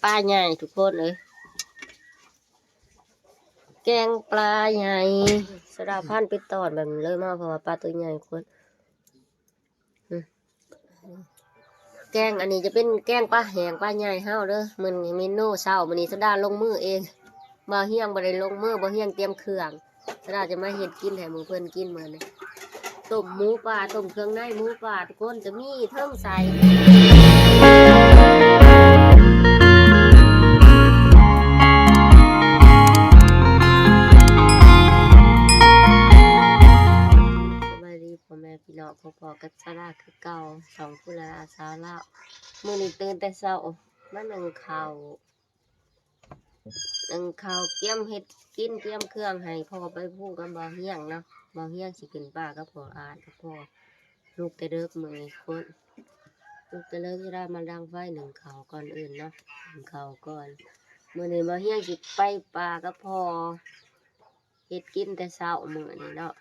ປາໃຫຍ່ທຸກຄົນເອີຍ ແກງປາໃຫຍ່ ສະດາພັນເປັນຕອນແບບນີ້ເລີຍມາ ເພາະວ່າປາໂຕໃຫຍ່ທຸກຄົນ. ອືມ ແກງອັນນີ້ຈະເປັນແກງປາແຫ້ງປາໃຫຍ່ເຮົາເດີ. ມື້ນີ້ເມນູເຊົ້າມື້ນີ້ສະດາລົງມືເອງ ບ່າວຮຽງບໍ່ໄດ້ລົງມື ບ່າວຮຽງຕຽມເຄື່ອງ. ສະດາຈະມາເຮັດກິນໃຫ້ໝູ່ເພິ່ນກິນມື້ນີ້ ຕົ້ມໝູປ່າ ຕົ້ມເຄື່ອງໃນໝູປ່າ ທຸກຄົນ ຈະມີເທິງໃສ່. ສະບາຍດີພໍ່ແມ່ພີ່ນ້ອງ ພໍ້ກັບສາລາຄືເກົ່າ ຊ່ອງພູລະດາສາລາວ. ມື້ນີ້ຕື່ນແຕ່ເຊົ້າມາໜຶ້ງເຂົ້າ ໜຶ້ງເຂົ້າ ກຽມເຮັດກິນ ກຽມເຄື່ອງໃຫ້ພໍ່ໄປພູກັບບ່າວຮຽງເນາະ. ບ່າວຮຽງຊິຂຶ້ນປ່າກັບພໍ່ອາດກັບພໍ່ ລຸກແຕ່ເດິກມື້ນີ້ຄົນ ລຸກແຕ່ເດິກ ຈະໄດ້ມາດັງໄຟໜຶ້ງເຂົ້າກ່ອນອື່ນເນາະ ໜຶ້ງເຂົ້າກ່ອນ. ມື້ນີ້ບ່າວຮຽງຊິໄປປ່າກັບພໍ່ ເຮັດກິນແຕ່ເຊົ້າມື້ນີ້ເນາະ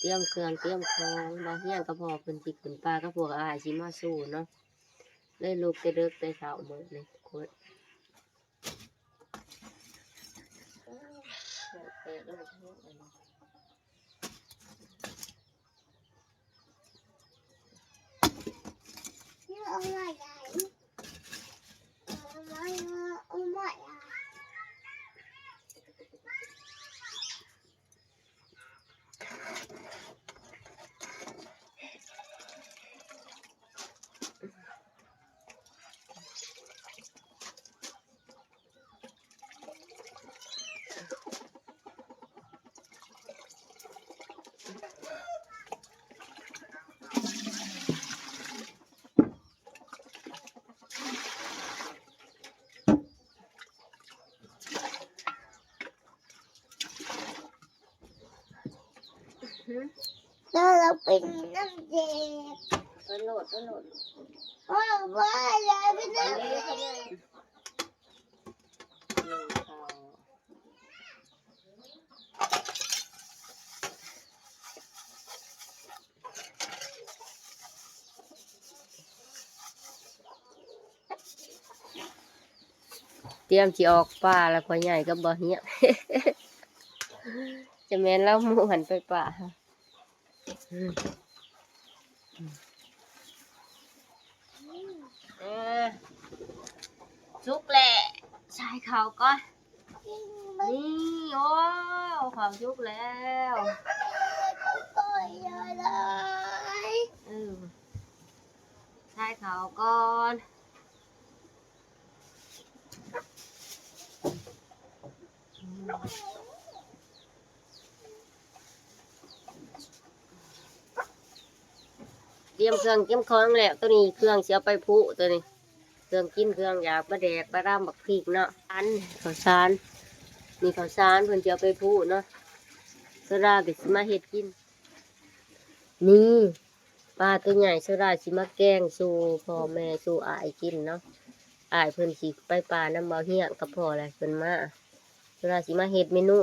ຕຽມເຄື່ອງຕຽມຂອງ. ບ່າວຮຽງກັບພໍ່ເພິ່ນຊິຂຶ້ນປ່າກັບພວກອ້າຍຊິມາສູ່ເນາະ ເລີຍລຸກແຕ່ເດິກແຕ່ເຊົ້າມື້ນີ້ຄົນ. ແລ້ວເຮົາໄປນຳເດັກ ໄປໂລດ ໄປໂລດ ໂອ້ຍ ບໍ່ ຢ່າໄປນຳເດັກ. ຕຽມຊິອອກປ່າແລ້ວ ພໍ່ໃຫຍ່ກັບບ່າວຮຽງ ຈະແມ່ນລາວໝູ່ຫັ້ນໄປປ່າ. ເອີ ສຸກແລ້ວ ໃສ່ເຂົ້າກ່ອນ. ນີ້ ໂອ້ ເຂົ້າສຸກແລ້ວ. ເອີ ໃສ່ເຂົ້າກ່ອນ. ຕຽມເຄື່ອງຕຽມຂອງແລ້ວ. ໂຕນີ້ເຄື່ອງຊິເອົາໄປພູ ໂຕນີ້ເຄື່ອງກິນເຄື່ອງຢາກ ປາແດກ ປາດຳ ບັກພິກເນາະ. ອັນ ເຂົ້າສານ ນີ້ເຂົ້າສານເພິ່ນຊິເອົາໄປພູເນາະ. ໂຊດາກໍຊິມາເຮັດກິນ ນີ້ ປາໂຕໃຫຍ່ ໂຊດາຊິມາແກງສູ່ພໍ່ແມ່ສູ່ອ້າຍກິນເນາະ. ອ້າຍເພິ່ນຊິໄປປ່ານຳບ່າວຮຽງກັບພໍ່ແຫຼະ ເພິ່ນມາ. ໂຊດາຊິມາເຮັດເມນູ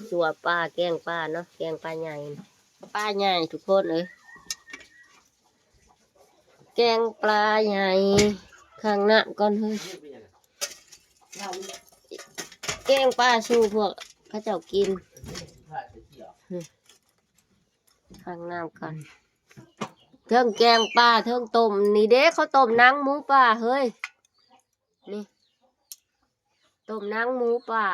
ຊົ່ວປາ ແກງປາເນາະ ແກງປາໃຫຍ່ ປາໃຫຍ່ທຸກຄົນເອີຍ. ແກງປາໃຫຍ່ ຂັງນ້ຳກ່ອນເຮີ້ຍ ແກງປາສູ່ພວກເຂົາເຈົ້າກິນ. ຂັງນ້ຳກ່ອນ ເທິງແກງປາ ເທິງຕົ້ມ ນີ້ເດ້ ເຂົາຕົ້ມໜັງໝູປ່າເຮີ້ຍ. ນີ້ ຕົ້ມໜັງໝູປ່າ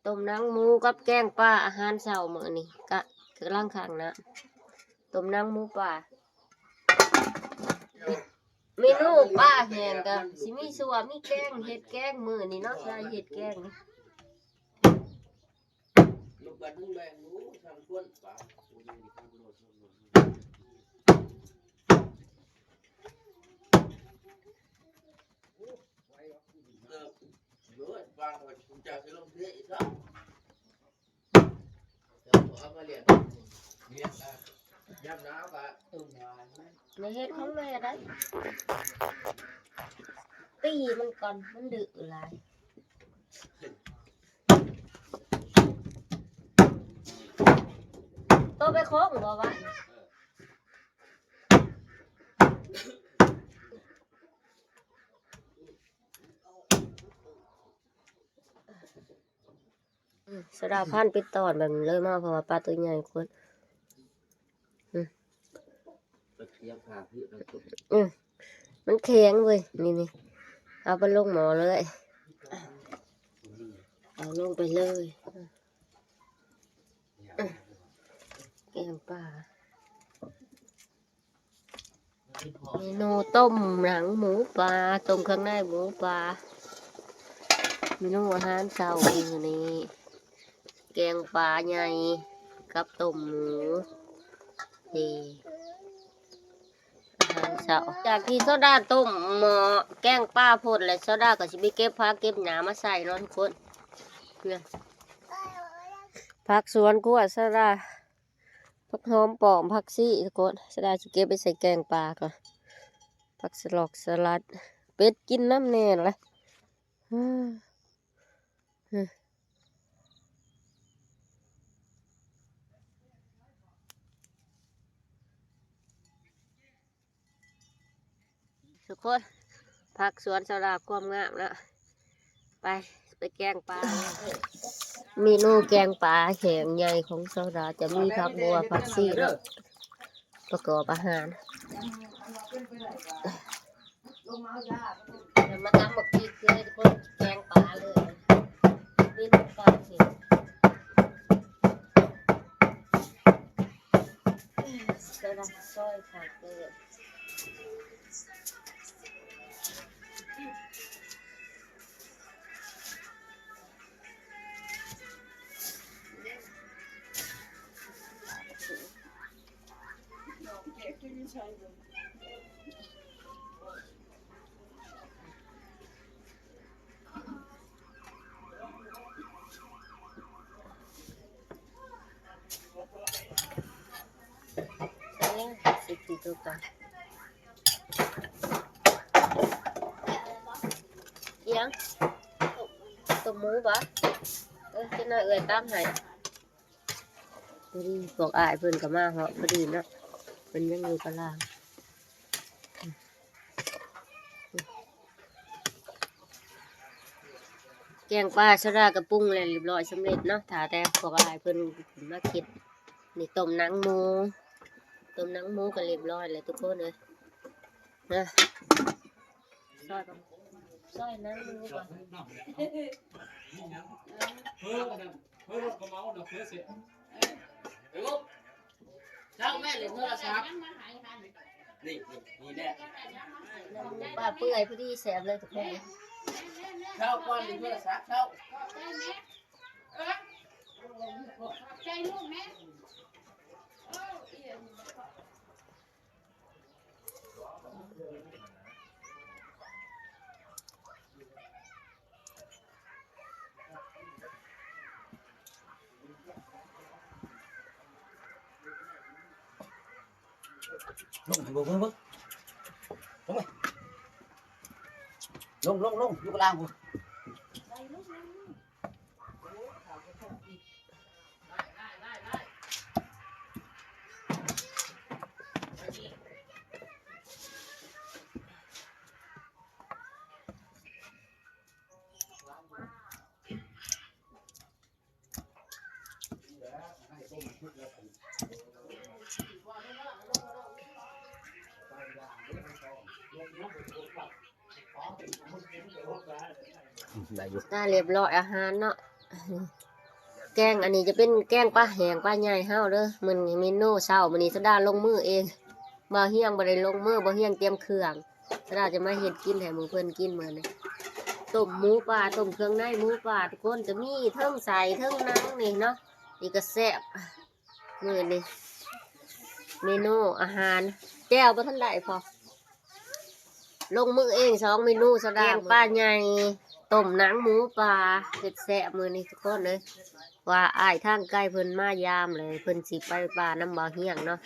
ຕົ້ມໜັງໝູກັບແກງປາ ອາຫານເຊົ້າມື້ນີ້ ກະ ກຳລັງຂັງນ້ຳ ຕົ້ມໜັງໝູປ່າ. ເມນູປາແຫ້ງກະຊິມີຊົ່ວ ມີແກງ ເຮັດແກງມື້ນີ້ເນາະ ຊາຍເຮັດແກງ. ແມ່ເຮັດຂອງແມ່ໄດ້ ຕີມັນກ່ອນ ມັນດື້ຫຼາຍ. ໂຕໄປໂຄ້ງບໍ່ວະ? ເອີ. ອືມ ສະດາພັນເປັນຕອນແບບນີ້ເລີຍມາ ເພາະວ່າປາໂຕໃຫຍ່ໂພດ. ອືມ ໄປຄຽງພາພີ່ ອືມ ມັນແຂງເວີຍ ນີ້ໆ ເອົາໄປລົງໝໍ້ເລີຍ ເອົາລົງໄປເລີຍ. ອືມ ແກງປາ ເມນູຕົ້ມໜັງໝູປາ ຕົ້ມເຄື່ອງໃນໝູປາ. ເມນູອາຫານເຊົ້າມື້ນີ້ ແກງປາໃຫຍ່ກັບຕົ້ມໝູ ນີ້ ອາຫານເຊົ້າ. ຈາກທີ່ໂຊດາຕົ້ມໝໍ້ແກງປາໂພດ ແລ້ວໂຊດາກໍຊິໄປເກັບຜັກເກັບຫຍ້າມາໃສ່ເນາະທຸກຄົນ. ເນຍ ຜັກສວນຄົວໂຊດາ ຜັກຫອມປ້ອມ ຜັກຊີ ທຸກຄົນ ສະດາຊິເກັບໄປໃສ່ແກງປາກ່ອນ. ຜັກສະຫຼອກສະຫຼັດ ເປັດກິນນຳແນ່ລະ. ທຸກຄົນ ຜັກສວນສາວດາຄວາມງາມເນາະ ໄປ ໄປແກງປາ. ເມນູແກງປາແຫ້ງໃຫຍ່ຂອງສາວດາ ຈະມີຜັກບົ່ວ ຜັກຊີເນາະ ປະກອບອາຫານ. ແລ້ວມາຕຳບັກພຣິກເລີຍທຸກຄົນ ແກງປາເລີຍ ເມນູປາເຜັດ ກຳລັງຊອຍຜັກເລີຍ. ອີຫຍັງ? ຕົ້ມໝູບໍ? ເອີ ຈັກໜ້ອຍເອື້ອຍຕຳໃຫ້. ພໍດີພວກອ້າຍເພິ່ນກໍມາຮອດພໍດີເນາະ ເພິ່ນຍັງຢູ່ຕະລາງ. ແກງປາສາວດາກໍປຸງແລ້ວຮຽບຮ້ອຍສຳເລັດເນາະ ຖ້າແຕ່ພວກອ້າຍເພິ່ນມາເຮັດ. ນີ້ຕົ້ມໜັງໝູ ຕົ້ມໜັງໝູກໍຮຽບຮ້ອຍແລ້ວທຸກຄົນເອີຍ ນະ. ຊອຍ ຊອຍໜັງໝູກ່ອນ. ເອີ ເພິ່ນກໍເມົານະ ເພິ່ນຊິ ເອີ ເຈົ້າແມ່ຫຼິ້ນໂທລະສັບ ນີ້ ນີ້ແຫຼະ ປາເປື່ອຍພໍດີແຊບເລີຍທຸກຄົນ. ເຈົ້າກ່ອນຫຼິ້ນໂທລະສັບ ເຈົ້າ ເອີ ຂອບໃຈລູກແມ່. ລົງ ລົງ ລົງ ລົງ ລົງ ຢູ່ກະລາງພຸ້ນ. ອືມ ໄດ້ຢູ່ ອ່າ ຮຽບຮ້ອຍອາຫານເນາະ. ແກງອັນນີ້ຈະເປັນແກງປາແຫ້ງປາໃຫຍ່ເຮົາເດີ. ມື້ນີ້ເມນູເຊົ້າມື້ນີ້ ສາວດາລົງມືເອງ ບ່າວຮຽງບໍ່ໄດ້ລົງມື ບ່າວຮຽງຕຽມເຄື່ອງ. ສາວດາຈະມາເຮັດກິນໃຫ້ໝູ່ເພິ່ນກິນມື້ນີ້ ຕົ້ມໝູປາ ຕົ້ມເຄື່ອງໃນໝູປາ ທຸກຄົນ ຈະມີເທິງໄສ້ເທິງໜັງນີ້ເນາະ. ນີ້ກໍແຊບ ມື້ນີ້ເມນູອາຫານ ແຈ່ວບໍ່ທັນໄດ້ພໍ ລົງມືເອງສອງເມນູ ສາວດາ ແກງປາໃຫຍ່ ຕົ້ມໜັງໝູປາ ເຮັດແຊບມື້ນີ້ທຸກຄົນເອີຍ. ວ່າອ້າຍທາງໄກເພິ່ນມາຢາມເລີຍ ເພິ່ນຊິໄປປ່ານຳບ່າວຮຽງເນາະ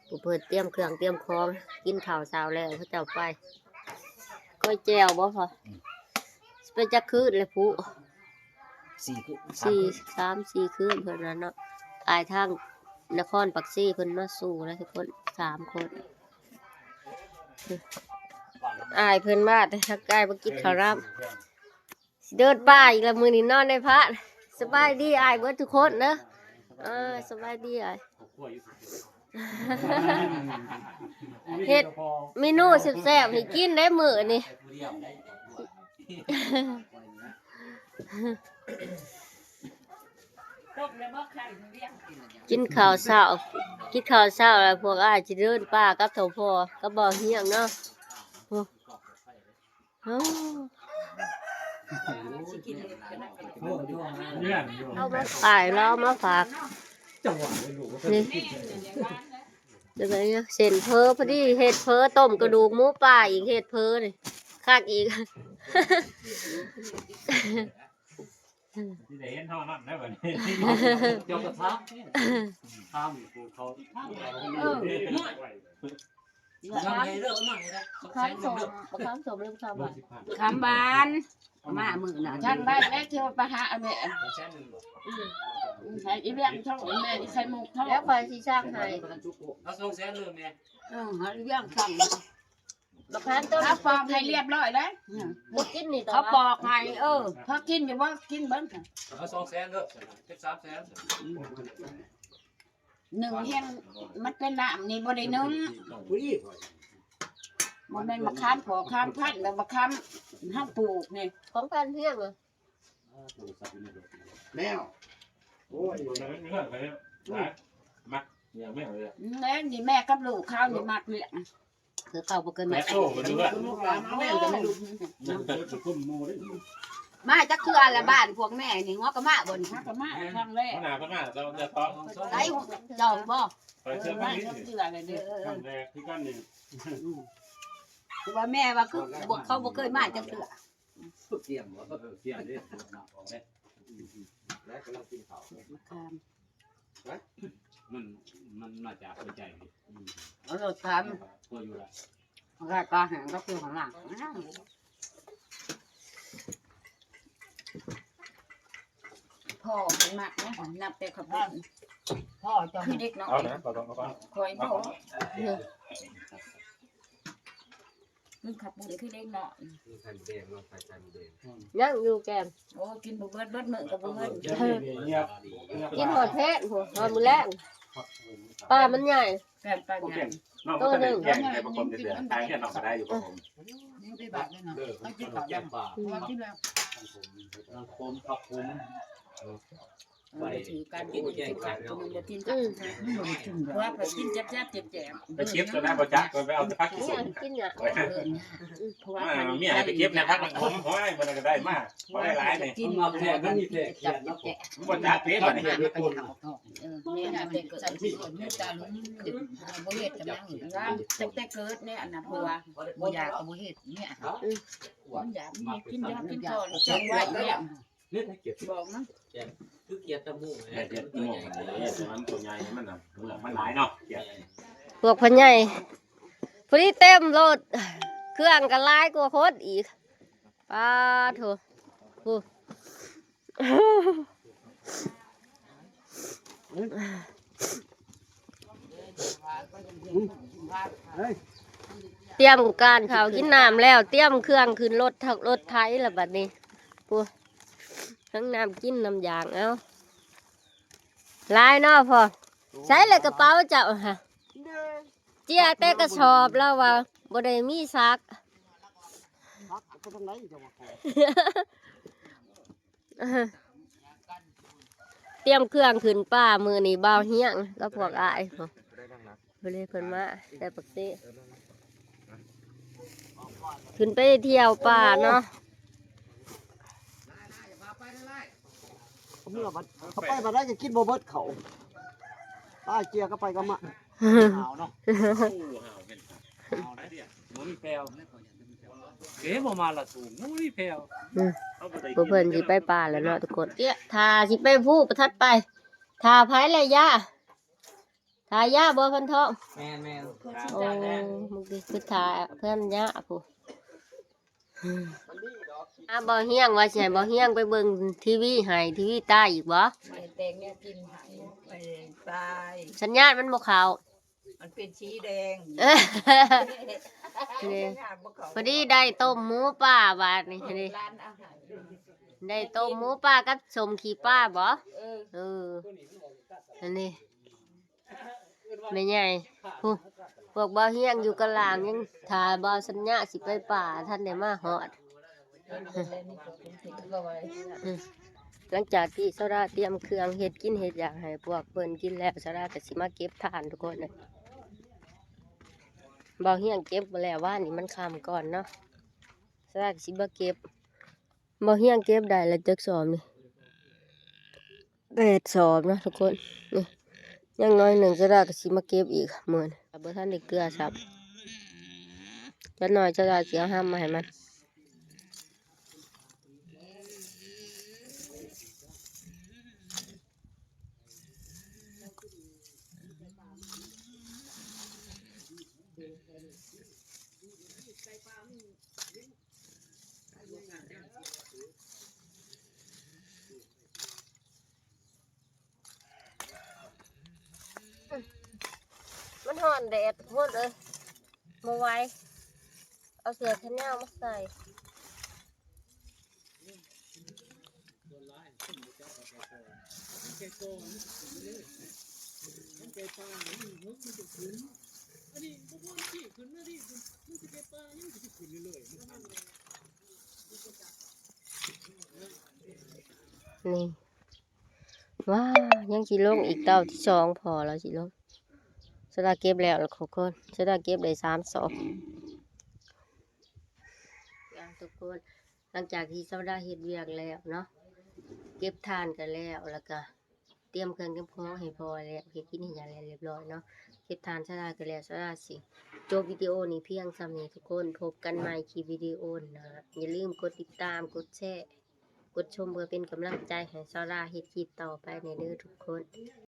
ຜູ້ເພິ່ນຕຽມເຄື່ອງຕຽມຂອງ ກິນເຂົ້າເຊົ້າແລ້ວເຂົາເຈົ້າໄປ. ກ້ອຍແຈ່ວບໍ່ພໍ່? ອືມ ໄປຈັກຄືນແລ້ວຜູ້? ສີ່ຄືນ ສາມຄືນ ສາມສີ່ຄືນເພິ່ນວ່າເນາະ. ອ້າຍທາງນະຄອນປາກເຊເພິ່ນມາສູ່ແລ້ວທຸກຄົນ ສາມຄົນ. ອ້າຍເພິ່ນມາແຕ່ທາງໄກ ມາກິນເຂົ້ານຳ. ຊິເດີນປ່າອີກແລ້ວ ມື້ນີ້ນອນໃນພານ ສະບາຍດີອ້າຍເບິດທຸກຄົນເດີ. ເອີ ສະບາຍດີອ້າຍ. ເຮັດເມນູແຊບໆໃຫ້ກິນໄດ້ມື້ນີ້. ກິນເຂົ້າເຊົ້າ ກິນເຂົ້າເຊົ້າແລ້ວ ພວກອ້າຍຊິເດີນປ່າກັບເຖົ້າພໍ່ກັບບ່າວຮຽງເນາະ. ໂອ້ ໂອ້ ອ້າຍລາວມາຝາກ ນີ້ ເສັ້ນເຝີ ພໍດີເຮັດເຝີ ຕົ້ມກະດູກໝູປ່າອີກ ເຮັດເຝີນີ້ຄັກອີກ. ຊິໄດ້ເຫັນເຮົານຳໄດ໋ບັດນີ້ ເຈົ້າກະຖາມ ຖາມຜູ້ເຂົາ ເອີ ບັກຂາມສົ້ມ ບັກຂາມສົ້ມ ຫຼືບັກຂາມຫວານ ບັກຂາມຫວານ ມາມື້ນັ້ນ ທັນໄວ້ແລ້ວ ເທື່ອໄປຫາແມ່ ອືມ ໃຫ້ອີ່ວຽງເທົ່າ ແມ່ອີ່ໄຂ່ມຸກເທົ່າ ແລ້ວຂ້ອຍຊິສັ່ງໃຫ້ ເອົາສອງແສນເລີຍແມ່ ເອີ ໃຫ້ອີ່ວຽງສັ່ງ ບັກຂາມຕົ້ນ ເອົາປອກໃຫ້ລຽບຮ້ອຍແລ້ວ ບໍ່ກິນນີ້ ເຂົາປອກໃຫ້ ເອີ ພໍກິນຢູ່ບໍ່ ກິນເບິ່ງ ເອົາສອງແສນເດີ ເປັນສາມແສນ ໜຶ່ງແຮງ ມັນເປັນນ້ຳນີ້ບໍ່ໄດ້ໜຶ່ງ ບໍ່ແມ່ນມະຂາມພໍ້ມະຂາມພັນ ແບບມະຂາມເຮົາປູກນີ້ ຂອງພັນຮຽງ ແລ້ວ ໂອ້ຍ ມັກ ນີ້ແມ່ກັບລູກເຂົານີ້ມັກລ້ຽງ ຄືເຂົາບໍ່ເຄີຍມາ ແມ່ໂອ້ ມັນເລື່ອງ ມາຈັກເທື່ອລະ ບ້ານພວກແມ່ນີ້ ຫົວກະມາບໍ່ນີ້ ຫາກະມາຄັ້ງແລກ ຫົວໜ້າເພິ່ນມາ ເຈົ້າຈະຕ້ອງ ໄດ້ດອກບໍ່ ໄປເທື່ອໄປນີ້ ເທື່ອລະເດີ ຄັ້ງແລກຄືກັນນີ້ ຄືວ່າແມ່ວ່າຄື ພວກເຂົາບໍ່ເຄີຍມາຈັກເທື່ອ ກຽມບໍ່ ເອີ ກຽມເດ້ ແລ້ວກຳລັງກິນເຂົ້າ ມະຂາມ ມັນ ມັນມາຈາກຫົວໃຈ ເອີ ຖາມ ພໍຢູ່ລະ ລາຍການແຫ່ງກໍຄືຂອງນາງ ພໍ່ມັນມັກນະ ນັບແຕ່ເຂົາເປັນ ພໍ່ເຈົ້າ ຄືເດັກນ້ອຍ ເອົານະ ເອົາກ່ອນ ເອົາກ່ອນ ຂ້ອຍບໍ່ ເອີ ມັນຂັບບໍ່ໄດ້ຄືເດັກນ້ອຍ ມີໄຂ່ມົດແດງເນາະ ໄຂ່ ໄຂ່ມົດແດງ ອືມ ຍັງຢູ່ແກມ ໂອ້ ກິນບໍ່ເບິດ ເບິດມື້ກໍບໍ່ເບິດ ກິນຮອດແພງພຸ້ນ ຮອດມື້ແລງ ປາມັນໃຫຍ່ ແກມປາໃຫຍ່ ໂຕໜຶ່ງ ແກງໄດ້ປະຄົມເທື່ອ ຕາຍແຄ່ນ້ອງກໍໄດ້ຢູ່ປະຄົມ ຍັງໄດ້ບາດແນ່ນອນ ເອີ ເຮົາກິນເຂົ້າແລ້ວ ກິນແລ້ວ ນ້ຳຂົມ ຜັກຂົມ ໄປ ມັນກໍຖືກກັນ ກິນກິນເຂົ້າ ມັນບໍ່ກິນກັບ ອືມ ເພາະວ່າເພິ່ນກິນແຈບໆ ແຈບໆ ໄປເກັບຕົວນັ້ນບໍ່ຈັກ ໄປເອົາແຕ່ຜັກຂີ້ສົມ ກິນຫຍັງ ເອີ ເພາະວ່າ ອ່າ ເມຍໃຫ້ໄປເກັບແດ່ ຜັກຂມ ໂອ້ຍ ມັນກໍໄດ້ມາ ບໍ່ໄດ້ຫຼາຍນີ້ ກິນ ມັນມີແຕ່ຂຽນເນາະ ບໍ່ຈັກເດ້ບັດນີ້ ເອີ ແມ່ນແຕ່ເກີດ ມີຕາລຸງ ບໍ່ເຮັດກັນຫຍັງ ຕັ້ງແຕ່ເກີດແນ່ ອັນນັ້ນ ເພາະວ່າບໍ່ຢາກກໍບໍ່ເຮັດ ແມ່ ອືມ ມັນຢາກ ມັນກິນຢາ ກິນເຂົ້າ ແຈ້ງໄວ້ແມ່ ເຮັດໃຫ້ກຽດ ບອກນະ ແກງຄືກຽດຕະໝູ ແມ່ນ ກຽດຕະໝູ ມັນໂຕໃຫຍ່ ມັນນະ ເມືອກມັນຫຼາຍເນາະ ກຽດ ພວກພໍ່ໃຫຍ່ ພໍດີເຕັມລົດ ເຄື່ອງກໍຫຼາຍກວ່າຄົນອີກ ປາໂທ້ ໂອ້ ຕຽມການເຂົ້າກິນນ້ຳແລ້ວ ຕຽມເຄື່ອງຂຶ້ນລົດ ລົດໄຖລະບັດນີ້ ພຸ້ນ ທັງນ້ຳກິນນ້ຳຢາງ ເອົາ ຫຼາຍເນາະພໍ່ ໃສລະກະເປົາເຈົ້າຫະ ເຈ້ຍແຕ່ກະສອບ ລາວວ່າບໍ່ໄດ້ມີຊັກ ຕຽມເຄື່ອງຂຶ້ນປ່າມື້ນີ້ ບ່າວຮຽງກັບພວກອ້າຍ ເພິ່ນມາແຕ່ປາກເຊ ຂຶ້ນໄປທ່ຽວປ່າເນາະ ເມື່ອບັດ ເຂົາໄປບັດໃດກໍກິນບໍ່ເບິດເຂົາ ຕາຍເຈ້ຍກໍໄປກໍມາ ຫາວເນາະ ຫາວເປັນຫາວໄດ້ເດ ບໍ່ມີແຜ່ວ ເກບໍ່ມາລະສູງ ບໍ່ມີແຜ່ວ ອືມ ພວກເພິ່ນຊິໄປປ່າແລ້ວເນາະທຸກຄົນ ເຈ້ຍ ຖ້າຊິໄປພູປະທັດໄປ ຖ້າໃຜລະຍາ ຖ້າຍາບໍ່ ພັນທອງ ແມ່ນໆ ໂອ້ ມື້ກີ້ຄືຖ້າເພື່ອນຍາພຸ້ນ ອາ ບ່າວຮຽງວ່າຊິໃຫ້ບ່າວຮຽງໄປເບິ່ງທີວີໃຫ້ ທີວີຕາຍອີກບໍ່ ແຕ່ງແນວກິນໃຫ້ ຕາຍ ສັນຍານມັນບໍ່ເຂົ້າ ມັນເປັນສີແດງ ເອີ ນີ້ ພໍດີໄດ້ຕົ້ມໝູປ່າບາດນີ້ ນີ້ ຮ້ານອາຫານ ໄດ້ຕົ້ມໝູປ່າກັບສົ້ມຂີ້ປາບໍ? ເອີ ເອີ ອັນນີ້ແມ່ໃຫຍ່ ຜູ້ ພວກບ່າວຮຽງຢູ່ກະລາງຍັງຖ້າບ່າວສັນຍາຊິໄປປ່າ ທັນໄດ້ມາຮອດ. ຫຼັງຈາກທີ່ສາວດາຕຽມເຄື່ອງເຮັດກິນເຮັດຫຍັງໃຫ້ພວກເພິ່ນກິນແລ້ວ ສາວດາກໍຊິມາເກັບຖ່ານທຸກຄົນ. ບ່າວຮຽງເກັບບໍ່ແລ້ວ ວານນີ້ມັນຄ່ຳກ່ອນເນາະ ສາວດາກໍຊິມາເກັບ. ບ່າວຮຽງເກັບໄດ້ລະຈັກສອບນີ້? ແປດສອບເນາະທຸກຄົນ. ນີ້ຍັງໜ້ອຍໜຶ່ງ ສາວດາກໍຊິມາເກັບອີກມື້ນີ້ ບໍ່ທັນໄດ້ເກືອຊ້ຳ. ຈັກໜ້ອຍສາວດາຊິເອົາຮຳມາໃຫ້ມັນ. ມັນຮ້ອນແດດໂພດເອີຍ ບໍ່ໄຫວ ເອົາເສື້ອແຂນຍາວມາໃສ່. ນີ້ ວ້າ ຍັງຊິລົງອີກ ເຕົ້າທີສອງພໍລາວຊິລົງ. ສາວດາເກັບແລ້ວທຸກຄົນ ສາວດາເກັບໄດ້ສາມສອບ. ອ່າ ທຸກຄົນ ຫຼັງຈາກທີ່ສາວດາເຮັດວຽກແລ້ວເນາະ ເກັບຖ່ານກໍແລ້ວ ແລ້ວກໍຕຽມເຄື່ອງຕຽມຂອງໃຫ້ພໍ່ແລ້ວ ເຮັດກິນເຮັດຫຍັງແລ້ວຮຽບຮ້ອຍເນາະ. ເກັບຖ່ານສາວດາກໍແລ້ວ ສາວດາຊິຈົບວິດີໂອນີ້ພຽງສ່ຳນີ້ທຸກຄົນ. ພົບກັນໃໝ່ຄລິບວິດີໂອໜ້າ ຢ່າລືມກົດຕິດຕາມ ກົດແຊ ກົດຊົມເພື່ອເປັນກຳລັງໃຈໃຫ້ສາວດາເຮັດຄລິບຕໍ່ໄປແດ່ເດີທຸກຄົນ.